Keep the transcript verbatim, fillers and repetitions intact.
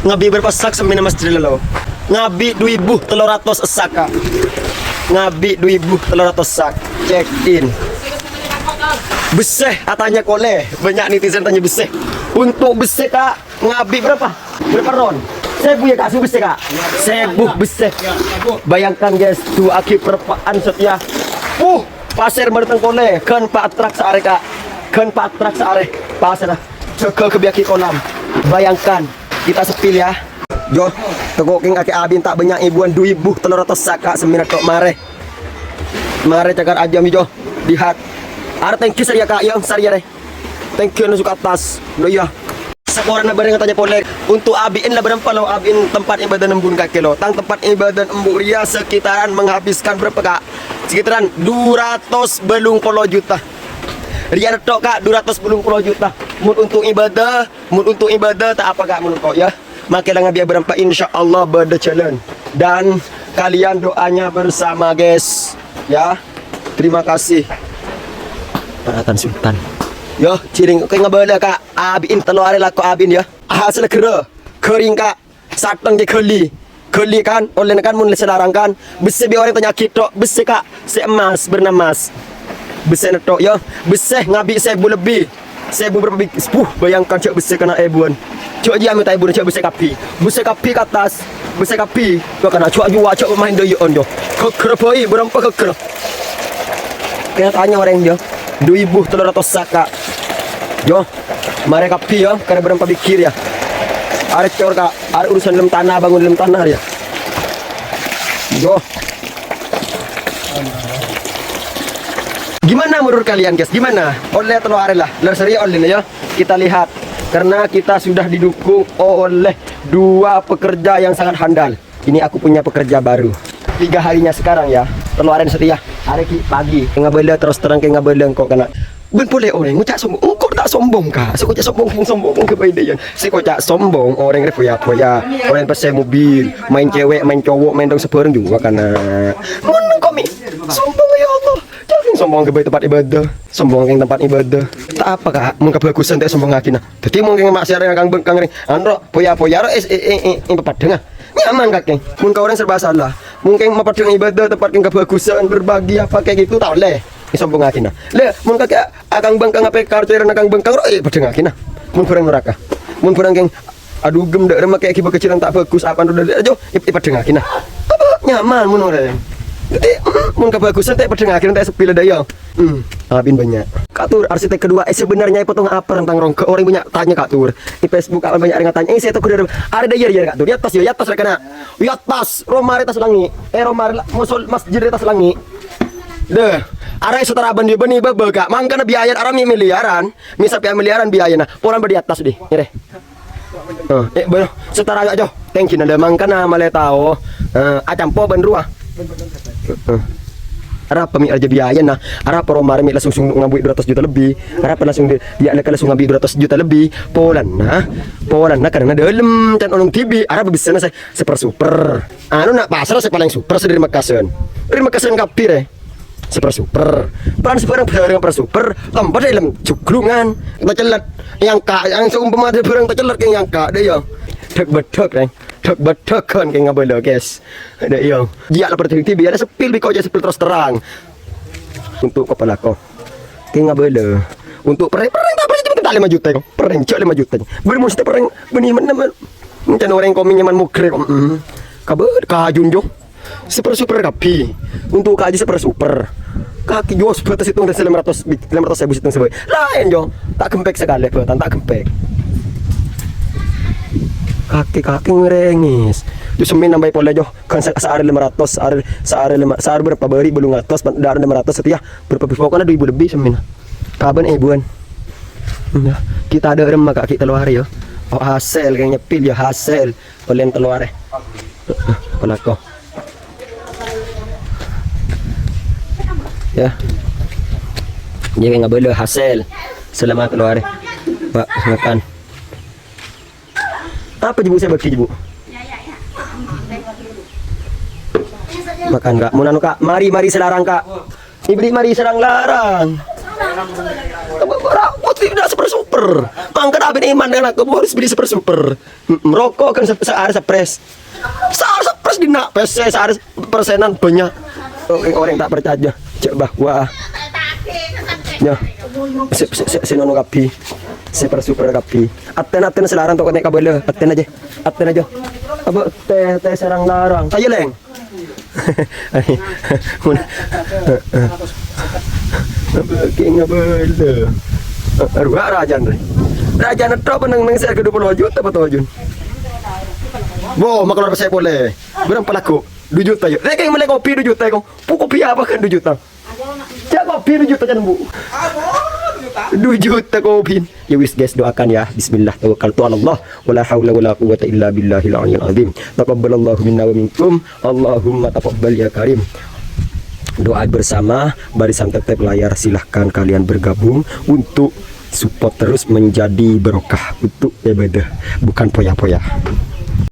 Ngabi' bârâmpa sak semmèna Mas Jalil lo? Ngabi' du èbu tello ratos sak, Kak. Ngabi' du èbu tello ratos sak. Check in. Bessè, atanya kolè. Bânnya' netizen tanya bessè. Untuk bessè, Kak, ngabi' bârâmpa? Bârâmpa ron? Sèbu ya, Kak, sèbu bessè, Kak. Sèbu bessè. Bayangkan, guys, du agi' perempa'an satèya. Uh, pasèr mardhâteng kolè. Ghân pa' trak saarè, Kak. Ghân pa' trak saarè. Pasèr. Jâgâ ghâbâyyâghi kolam. Bayangkan, kita spill ya. Jo, tako' kèng kakè abin ta' bânnya' èbuwân du èbu tello ratos sak, Kak, semmèna tok. Marè. Marè cakar ajâm, Jo. Lihat. Arè tèngghi sarèya, Kak, ya, sarèya rè. Tèngghi anu suka attas. Lo iya. Saporana bârâng tanya polè. Untuk abi'in la bârâmpa lo, abi'in tempat ibadah nembun kakè lo. Tang tempat ibadah embu' rèya sekitaran menghabiskan bârâmpa, Kak? Sekitaran du ratos bâllung polo juta. Rèya tok, Kak, du ratos bâllung polo juta. Mon untuk ibadah, mon untuk ibadah ta' apa, Kak, menurut kok, ya. Makè la ngabi'â bârâmpa, insyaallah bâdâ jhâlân. Dan kalian doanya bersama, guys. Ya. Terima kasih. Peralatan sultan. Yo, jhâring kèng ngabâlâ, Kak. Abi'in tello arè lako abi'in, ya. Hasèl ghârâ. Ghâring, Kak. Satèng jâ ghâli. Ghâli kan, ollèna kan mon sè larang kan. Bessè bi' orèng ta' nyakèt tok. Bessè, Kak. Sè emmas, bârna emmas. Bessèna tok, ya. Bessè ngabi' sèbu lebbi. Sèbu bârâmpa bi-, buh, bayangkan jâ' bessè kèna èbuwân. Jâ' jiyâ mènta èbuwân, jâ' bessè kabbhi. Bessè kabbhi ka attas. Bessè kabbhi. Jâ' kèna jâ' juwâ, jâ' maèn dâjâ'ân, jâ'. Ghâgghâr bhâi, bârâmpa ghâgghâr. Kèng tanya orèng, jâ'. Du èbu tello ratos sak, Kak. Jâ'. Marè kabbhi, jâ'. Karè bârâmpa bighi, jâ'. Arè cor, Kak. Arè urusan lem tana, bângon lem tana, jâ'. Jâ'. Gimana menurut kalian, guys? Gimana? Ollè tello arè la. Lèr sèrèya ollè la, ya. Kita lihat. Karena kita sudah didukung oleh dua pekerja yang sangat handal. Ini aku punya pekerja baru. Tiga harinya sekarang, ya. Tello arè satèya. Arè ghi' pagi. Ngabâlâ terus terang kèng ngabâlâ engko' kèna. Bân polè orèng ngoca' sombong. Engko' ta' sombong, Kak. Sè ngoca' sombong, sombong, sombong ghâbây dâ' iyâ. Sè ngoca' sombong, orèng rè boya-boya. Orèng pèssè mobil, maèn cewek, maèn cowok, maèn tong sabhârâng jhuwâ kana. Mon engko' mè' sombong, ya Allah. Jhâ' kèng sombong ghâbây tempat ibadah. Sombong kèng tempat ibadah. Ta' apa, Kak. Mon kabhâghusân ta' èsombongaghina. Dhâddhi mon kèng maksiat rèng kang bengkang rèng. Anro, boya-boya ro, es, e, e, e, e, papadhângnga. Nyaman, Kak, kèng. Mon ka orèng serba salah. Mon kèng mapadhâng ibadah, tempat kèng kabhâghusân, berbagi apa kayak gitu, ta' ollè. Èsombongaghina. Lè, mon kakè akang bengkang apè karcèrana kang bengkang ro, eh, padhângaghina. Mon bhârâng noraka. Mon bhârâng kèng, aduh, gem dâ' remma kèya ghibâ kacèlan ta' bhâghus, apa ro dâ' ajo, eh, eh, padhângaghina. Apa nyaman mon orèng. Dhâddhi, mm, mon kabhâghusân ta' padhângaghina, ta' sepi la dâ' iyâ. Hmm, abin bânnya'. Kak Tur, arsitek kedua, eh, sebenarnya potong apa rentang rongga? Orèng bânnya' tanya, Kak Tur. Di Facebook apa bânnya' orèng tanya. Eh, saya tuh kudu ada dâ' iyâ, iyâ, Kak Tur. Di atas, ya, di atas, rèkana. Di atas, roma rè atas langngè'. Eh, roma rè la-, mosol masjid rè atas langngè'. Deh, arè setara bân bânnè bâbâ, Kak. Mangkana biayana arè mè' miliaran. Mè' sampè' miliaran biayana. Polana bâdâ è attas, dhi. Ngèrè. Eh, eh, bâ-, setara, Kak, Jo. Tèngghina dâ' mangkana malè tao. Eh, acampo bân rowa. Eh. Arapa mè' arjâ biayana? Arapa roma rè mè' langsung sung-, ngabui dua ratus juta lebbi? Arapa langsung di-, ya, langsung ngabui dua ratus juta lebbi? Polana, polana karena dâlem can onong dhibi'. Arapa bessana sè super-super. Anu, na' pasar sè palèng super sè dâri Mekkasen. Dâri Mekkasen kabbhi rè. Super-super. Pan sabhârâng-bhârâng super-super, tempat è dâlem juglungan. Tacellèt. Èyangka', yang seumpama ada barang tacellèt kèng èyangka', dâ' iyâ. Dhâk-bâdhâk, rèng. Dhâk-bâdhâk kan kèng ngabâlâ, guys. Dâ' iyâ. Jiyâ la padâ dhibi', ya la sepil bi' kok jâ' sepil terus terang. Untuk kepala ko. Kèng ngabâlâ. Untuk perrèng, perrèng ta' perrèng cuma ta' lèma juta kok. Perrèng jâ' lèma juta. Bâri' mesti perrèng bânnè men-, men-, mencana orèng komi nyaman mugrè kok. Mm. Kabâ-, kajun, Jo. Super-super kabbhi. Untuk kaju super-super. Kakè jâ' sebatas sèttong dâ' lèma ratos, lèma ratos èbu sèttong sè bhâi. Laèn, Jo. Ta' ghempèk sakalè, bhâtan, ta' ghempèk. Kakè-kakè ngèrèngès. Jâ' semmèn nambâi polè, Jo. Kan sa-, saarè lèma ratos, saarè, saarè lèma, saarè bârâmpa bâri', bâllung atos, dâ' lèma ratos satèya. Bârâmpa bi' pokokna du èbu lebbi semmèna. Kabân èbuwân. Nah, kita dâ' remma, Kak, ghi' tello arè, ya. Oh, hasèl, kèng nyepil, ya, hasèl. Ollèna tello arè. Polako. Ya. Jâ' kèng ngabâlâ hasèl selama tello arè. Pak, makan. Apa jâ' Bu sè bâgi jâ' Bu? Makan, Kak. Mon anu, Kak, mari, mari sè larang, Kak. Ibri mari sareng larang. Ora putri udah super-super. super. Mangkana abin iman dengan aku harus beli super super. Mm, roko' kan se-, searè sapres. Searè sapres dinna' pèssè searè persenan bânnya'. Oh, orèng ta' parcajâ. Cè' bâ, wah. Ya. Sè, sè, sè, sè nono kabbhi. Sè per-super kabbhi. Atèn-atèn sè larang toko' nè' kabâlâ. Atèn ajâ. Atèn ajâ. Apa tè, tè sarang larang. Ayo, Lèng. Bâgi ngabâlâ. Arowa rajâna rè. Rajâna tok neng, neng sè arghâ dua puluh juta apa toju'? Wo, makalor pèssè polè. Bârâmpa lagghu'? Dua juta, yâ. Rè, kèng mellè kopi dua juta, kong. Pu, kopi apa kan dua juta? Cè' kopi dua juta, can, Bu. Dua juta kopi. Ya wis, guys, doakan ya. Bismillah, tawakkaltu 'alallah. Wala haula wala quwwata illa billahil 'aliyyil 'azhim. Taqabbalallahu minna wa minkum. Allahumma taqabbal ya karim. Doa bersama, barisan tetep layar, silahkan kalian bergabung untuk support terus menjadi barokah untuk ibadah, bukan poya-poya.